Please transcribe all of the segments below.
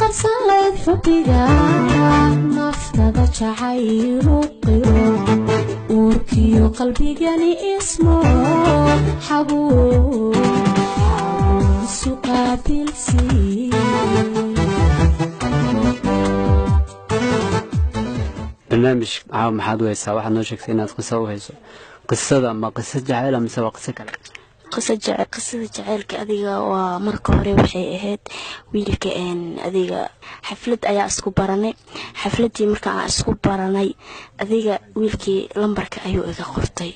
Qarsan layd xubbiga naftada jacaylu qiro, uurkiyo qalbigani ismo xabuur isu qaabilsi. Barnaamij caawa maxaad u haysaa? Waxaad noo sheegtay inaad qiso u hayso. Qisada ma qiso jaceyl mise waa qiso kale? Qisada jaceylka adiga waa marka hore waxay ahayd wiilka adiga xaflad ayaa isku baranay. Xafladii marka aan isku baranay, adiga wiilkii lambarka ayuu iga qortay.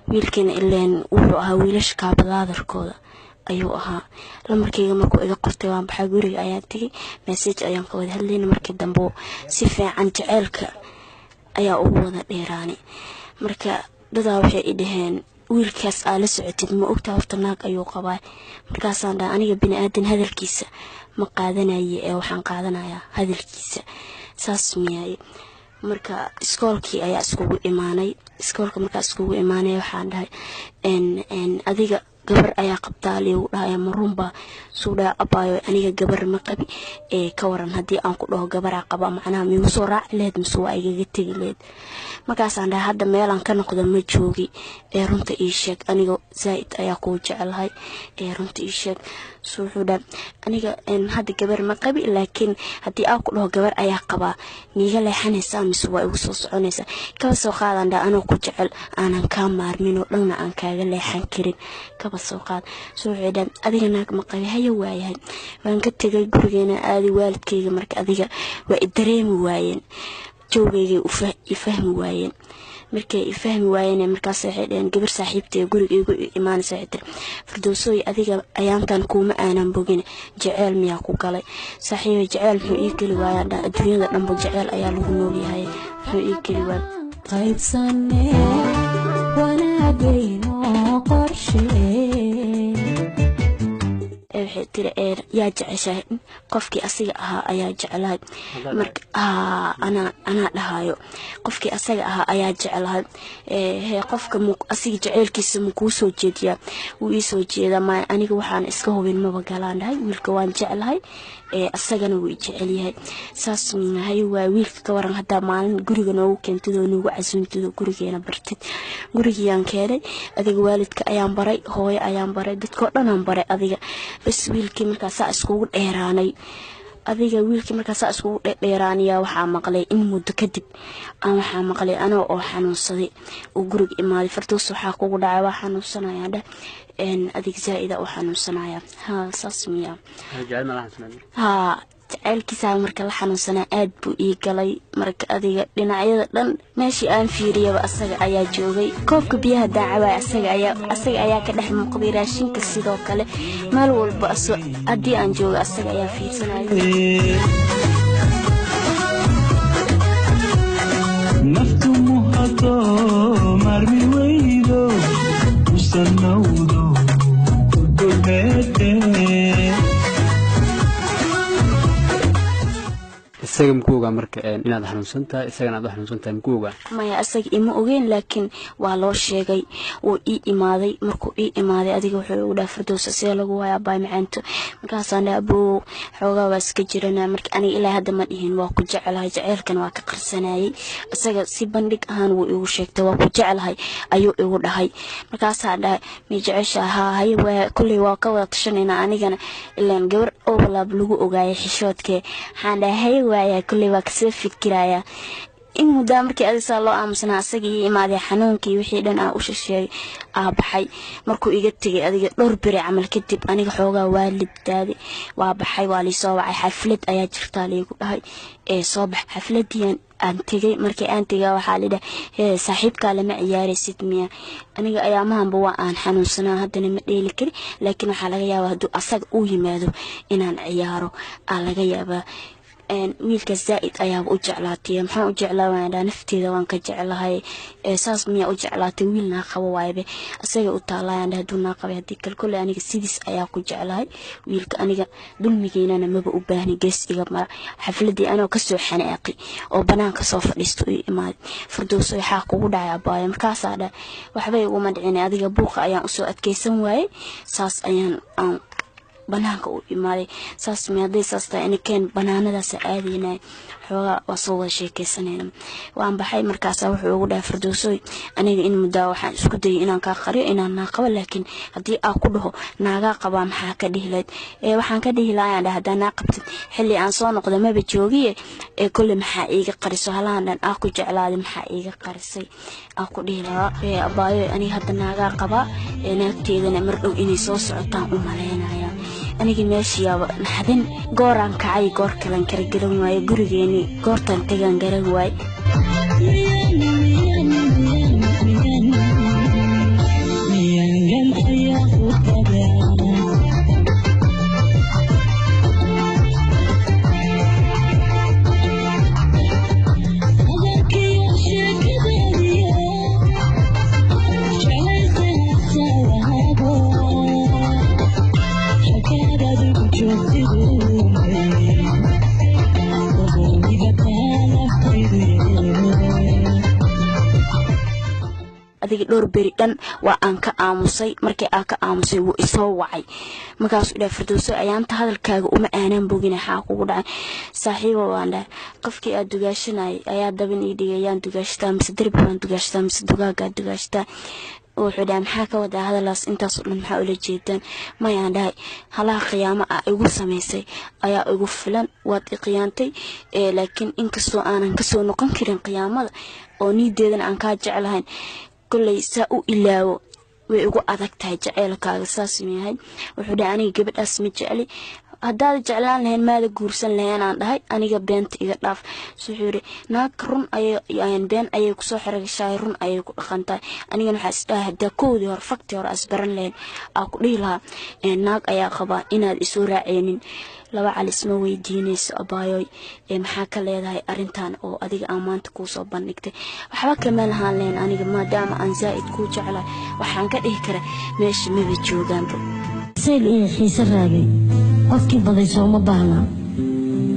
Wiilkiina ileen wuxuu ahaa wiilasha kaabadaadarkooda ayuu ahaa. Lambarkayga markuu iga qortay, waan baxay, guriga ayaan tegay, message ayaan ka wada hadlayna. Markii dambe si fiican jaceylka ayaa ugu wada dheeraanay. Marka dadaa waxay i dhaheen, "Wiilkaas aa la socotid ma ogtaa? Horta naag ayuu qabaa." Markaasaan dhaha, "Aniga bini aadan hadalkiisa ma qaadanaye ee waxaan qaadanayaa hadalkiisa." Saas miyaaye? Marka iskoolkii ayaa iskugu imaanay. Iskoolka markaa iskugu imaanay, waxaan dhahay, "Adiga gabar ayaa qabtaa liigu dhahaya, ma runbaa?" Suu dhaha, "Abaayo, aniga gabar ma qabi ee ka waran haddii aan ku dhaho gabaraa qaba, macnaha miigu soo raaci lehed mise waa igaga tegi lehed?" Markaasaan dhahay, "Hadda meelaan ka noqdo ma joogi ee runta ii sheeg, aniga zaaid ayaa kuu jecelahay ee runta ii sheeg." Suu wuxuu dhahay, "Aniga hadda gabar ma qabi, laakiin haddii aan ku dhaho gabar ayaa qabaa, miiga leexanaysaa mise waa igu soo soconaysaa?" "Kaba soo qaadaan," dhaha, "anoo ku jecel aanan kaa maarmin oo dhanna aan kaaga leexan karin, kaba soo qaad." Suu wuxuu dhahay, "Adiga naag ma qabi." Haya, waayahay. Waan ka tegay, gurigeena aaday. Waalidkayga marka adiga waa i dareemi waayeen, joogayga i fahmi waayeen. Markay i fahmi waayeen, markaas waxay dhaheen, gabar saaxiibtay guriga igu imaanaysa waxay tiri, "Firdowsooy, adiga ayaantan kuuma aanan bogin, jeceel miyaa ku galay?" "Saaxiibay, jeceel muxuu ii geli waayaan?" Dhah, "Adduunyada dhanba jeceel ayaa lagu noolyahay, muxuu ii geli waaya?" Qaybsane wanaagayno qorshe. Waxay tiri, "Yaa jeceshahay?" "Qofkii asiga ahaa ayaa jeclahay." Marka anaa dhahayo, "Qofkii asaga ahaa ayaa jeclahay." Hee, qofka asiga jaceylkiisa ma kuu soo jeediyaa? "Wuu ii soo jeedaa." "Maya, aniga waxaan iska hubin maba galaan," dhahay. "Wiilka waan jeclahay, asagana wuu i jecel yahay." Saas hay waa. "Wiilka ka waran haddaa maalin guriga noogu keentid oo noogu casuuntid oo gurigeena bartid?" Gurigiyaan keenay. Adiga waalidka ayaan baray, hooyo ayaan baray, dadkoo dhanaan baray. Adiga bas wiilkii markaasaa iskugu dheeraanay. Adiga wiilkii markaasaa iskugu dheeraanaya, waxaa maqlay in muddo kadib aan waxaa maqlay anoo oo xanuunsaday uu guriga imaaday. "Fardoos, waxaa kugu dhacay? Waa xanuunsanaya," dheh. "Adiga zaa-ida u xanuunsanaya." "Ha, saas miya?" Haa, jaceylkiisaa marka la xanuunsanaa, aad buu ii galay. Marka adiga dhinacyada dhan meeshii aan fiiriyaba asaga ayaa joogay. Koobka biyaha daacawaay asaga ayaa ka dhex muuqday. Raashinka sidoo kale, meel walba haddii aan joogo asaga ayaa fiirsanaya. Naftu muhato marmi weydo usanawdo kudulmeete. Isaga maku ogaa marka inaad xanuunsan tahay, isagana aad u xanuunsan tahay, maku ogaa? Maya, asaga ima ogeyn, laakiin waa loo sheegay. Wuu ii imaaday. Markuu ii imaaday, adiga wuxuu igu dhaha, "Firdowsa, see lagu waaya, abaay macaanto?" Markaasaan dhaha, "Aboo, xoogaa waa iska jirana." Marka aniga ilaa hadda ma dhihin waa ku jecelahay, jaceylkan waa ka qarsanayay. Isaga si bandhig ahaan wuu igu sheegtay, "Waa ku jecelahay," ayuu igu dhahay. Markaasaan dhahay, "Mi jecesha?" "Haa." "Haye, waa kulley waa ka wada tashanaynaa." Anigana ilaan gabar overlap lagu ogaayay xishoodkee. Waxaan dhahay, "Haye, waaya, kulley waa kasoo fikirayaa." In muddaa markii adiga saa loo aamusnaa, asaga ii imaaday, xanuunkii wixii dhan aan u shasheegay, aa baxay. Markuu iga tegay adiga dhowr beri camal kadib, aniga xoogaa waa libdaaday, waa baxay, waa liisoo wacay. "Xaflad ayaa jirtaa," liigu dhahay, "ee soo bax." Xafladiyan aan tegay. Markii aan tegay, waxaa lidhahay, "Hee, saaxiibkaa lama ciyaaraysid miya?" "Aniga ayaamahanba waa aan xanuunsanaa, haddana ma dheeli kari, laakiin waxaa laga yaabaa hadduu asaga uu yimaado inaan ciyaaro aa laga yaabaa." Wiilkaas zaa-id ayaaba u jeclaatay. "Maxaan u jeclaa?" Waan dhaha, "Nafteeda waan ka jeclahay." "Saas miyaa u jeclaatay? Wiil naa qabo waaybe, asaga u taalayaan," dhaha. "Hadduu naa qabay, haddii kale, kolley aniga sidiis ayaa ku jeclahay wiilka. Aniga dulmigiinana maba u baahni, gees iga mara." Xafladii anoo kasoo xanaaqi oo banaanka soo fadhiisto ii imaaday. "Firdowso, waxaa kugu dhacay, abaayo?" Markaasaa dhahay, "Waxba iguma dhicin, adiga buuqa ayaan usoo adkeysan waayey, saas ayaan aan Banaanka u imaaday. Saas mi hadday saas tahay, inikeen banaanadaas aadaynay, xoogaa waa soo wada sheekeysanayna. Waan baxay. Markaasaa wuxuu ugu dhahay, "Fardowsoy, aniga in muddaa waxaan isku dayay inaan kaa qariyo inaan naa qabo, laakiin haddii aa ku dhaho naagaa qabaa, maxaa ka dhihi lahayd?" Ee waxaan ka dhihi lahaa, ayaan dhahay, haddaa naa qabtid, xilli aan soo noqdo maba joogiye, ee kolley maxaa iiga qariso halahan dhan aa ku jeclaaday, maxaa iiga qarisay aa ku dhihi lahaa. Ee abaayo, aniga hadda naagaa qabaa, ee naagteedana mar dhow inay soo socotaan u malaynaya. Anigii meeshiyaaba naxdin, gooraan kacay, goor kalan kala garan waaye, gurigeeni goortaan tagaan garan waaye. Adiga dhowr beri dhan waa aan ka aamusay. Markii aan ka aamusay, wuu isoo wacay. Markaasuu dhahay, "Fardowso, ayaanta hadalkaaga uma aanan bogin, xaa kugu dhacay?" "Saaxiibo," waan dhahay, "qofkii aad dugaashanayay ayaa daban ii dhigay. Yaan dugaashtaa? Mise derbi baan dugaashtaa mise dugaagaa dugaashtaa?" Wuxuu dhahay, "Maxaa ka wadaa hadalaas intaasoo dhan? Maxaa ula jeedaan?" "Mayaan," dhahay, "halaha khiyaamo ah igu samaysay ayaa igu filan. Waad i khiyaantay, laakiin inkastoo aanan kasoo noqon karin khiyaamada oo niideedana aan kaa jeclahayn, kolley saa u ilaawo way igu adag tahay jaceylkaaga." Saasuu yahay. Wuxuu dhahay, "Aniga gabadhaas ma jecli. Haddaad jeclaan lahayn, maada guursan lahayn?" Aan dhahay, "Aniga beenta iga dhaaf." So wuxuu yidhi, "Naag run ayay been ayay kusoo xerogashahay, run ayay ku dhaqantahay. Anigana waxaa isdhahay, haddaa kowdii hore, faktii hore asbaran lahayn, aa ku dhihi lahaa naag ayaa qabaa, inaad isoo raaceynin." Laba cali isma weydiinayso. "Abaayoy, maxaa ka leedahay arrintan oo adiga aan maanta kuu soo bandhigtay?" "Waxba kama lahaan lahayn aniga, maadaama aan zaa'id kuu jeclahay. Waxaan ka dhihi kara meesha maba joogaanba." Sayl iyo xiise raagay qofkii baday sooma baahna,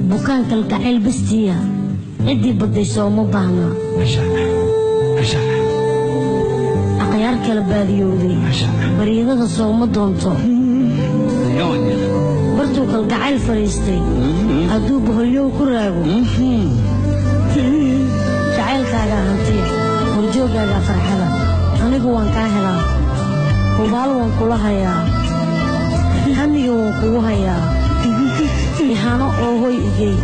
bukaan kalgacayl bastiya ciddii baday sooma baahna, akhyaar kala baadiyowday baryadada sooma doonto, bartuu kalgacayl fadhiistay hadduu boholyow ku raago, jacaylkaagaa hantiya, horjooggaagaa farxada, anigu waan kaa helaa, hubaal waan kula hayaa, hamiga waan kugu hayaa, ihano oo hoy igey.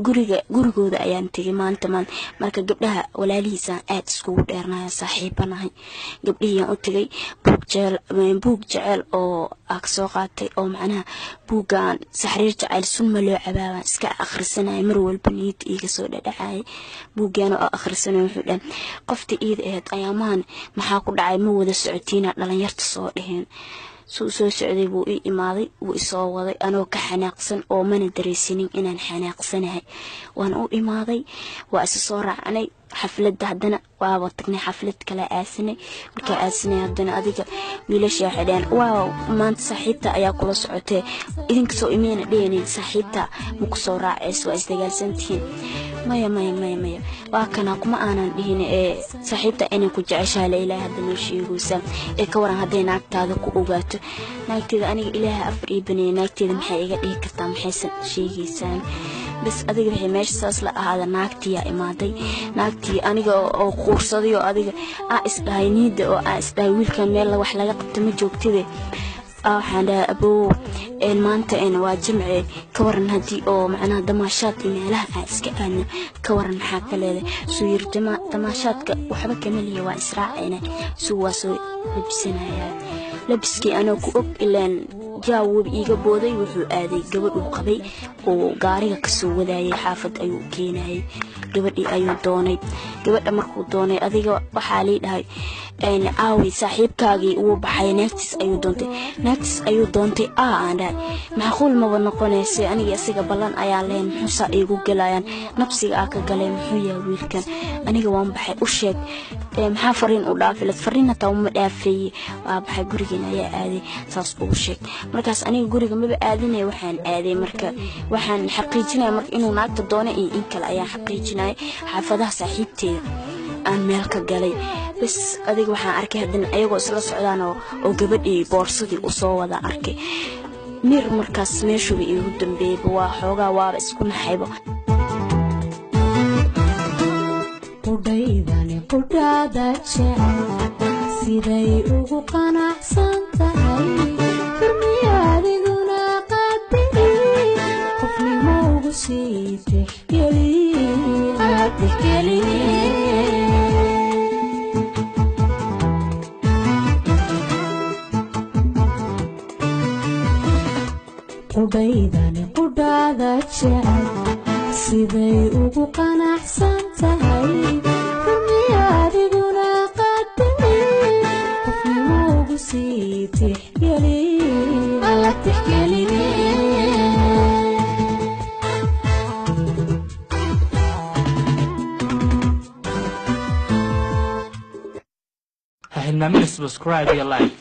Guriga, gurigooda ayaan tegay maalinta maalin. Marka gabdhaha walaalihiisaan aad iskugu dheernaya, saaxiibanahay. Gabdhihiiyaan u tegay. Buug jecel, buug jecel oo aa kasoo qaatay, oo macnaha buuggaan Saxriir Jacayl Sunma Loo Cabaabaan iska akhrisanaya, mar walba niyadda iiga soo dhadhacayay buuggaan oo akhrisanaya. Wuxuu dhahay, "Qofta iida ahayd ayaamahan maxaa ku dhacay? Ma wada socotiina?" Dhalinyarta soo dheheen. Suu soo socday buu ii imaaday, wuu isoo waday anoo ka xanaaqsan oo mana dareysanin inaan xanaaqsanahay. Waan u imaaday, waa isa soo raacnay xafladda. Haddana waaba tagnay, xaflad kale aasanay. Markaa aasanay, haddana adiga wiilasha waxay dhaheen, "Waaw, maanta saaxiibta ayaa kula socotee." Idinkasoo imeyna dhehaynin, "Saaxiibta ma kusoo raaceys? Waa isdagaalsantihiin?" "Maya, maya, maya, maya, waa kana kuma aanan dhihin. Ee saaxiibta inay ku jeceshahay la Ilaahay hadda noo sheegaysaa. Ee ka waran hadday naagtaada ku ogaato?" "Naagteeda aniga Ilaahay afar ii baneeyay, naagteeda maxay iga dhihi kartaa? Maxaysan sheegaysaan?" Bas adiga waxay meesha saas la ahaada. Naagtiyaa imaaday, naagtii aniga oo quursaday, oo adiga aa isdhahay niida, oo aa isdhahay wiilkan meel wax laga qabto ma joogtide. Waxaan dhahay, "Abow, maanta waa jimce, ka waran haddii oo macnaha damaashaad iyo meelaha aan iska aadno? Ka waran, maxaa ka leedahay?" Suu yiri, "Damaashaadka waxba kama liya, waan israacayna." Suu waa soo labisanayaa, labiskii anoo ku og ilaan jaawab iiga booday. Wuxuu aaday gabadhuu qabay oo gaariga kasoo wadaayay, xaafad ayuu keenayay. Gabadhii ayuu doonay. Gabadha markuu doonay, adiga waxaa lii dhahay, "Aawi saaxiibkaagii? Wuu baxay, naagtiis ayuu doontay, naagtiis ayuu doontay." Aa aan dhahay, "Macquul maba noqonaysa, aniga isaga ballan ayaa lahayn. Muxuusaa iigu galayaan? Nabsiga aa ka galay muxuu yahay wiilkan? Aniga waan baxay, u sheeg. Maxaa fariin u dhaafilad? Fariin hataa uma dhaafeeye. Waa baxay, gurigeena ayaa aaday, saas ugu sheeg." Markaas aniga guriga maba aadinaya. Waxaan aaday marka, waxaan xaqiijinaya marka inuu naagta doonay iyo in kale ayaan xaqiijinaya xaafadaha saaxiibteeda. Aan meel ka galay bas. Adiga waxaan arkay haddana ayagoo isla socdaan oo gabadhii boorsadii usoo wada arkay mir. Markaas meeshuuba iigu dambeeyeyba, waa xoogaa waaba isku naxayba. Qudhaydani qudhaada jecel siday ugu qanacsan tahay, xurmiyo adiguna qadari, qofnimo ugu sii tixgeli. Qudhaydani qudhaada jecel siday ugu qanacsan tahay, xurmiyo adiguna qadari, qofnimo ugu sii tixgeli. Ha hilmaamin subscribe iyo like,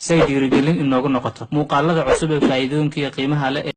say dhiirigelin inoogu noqoto muuqaalada cusub ee faa'iidooyinka iyo qiimaha leh.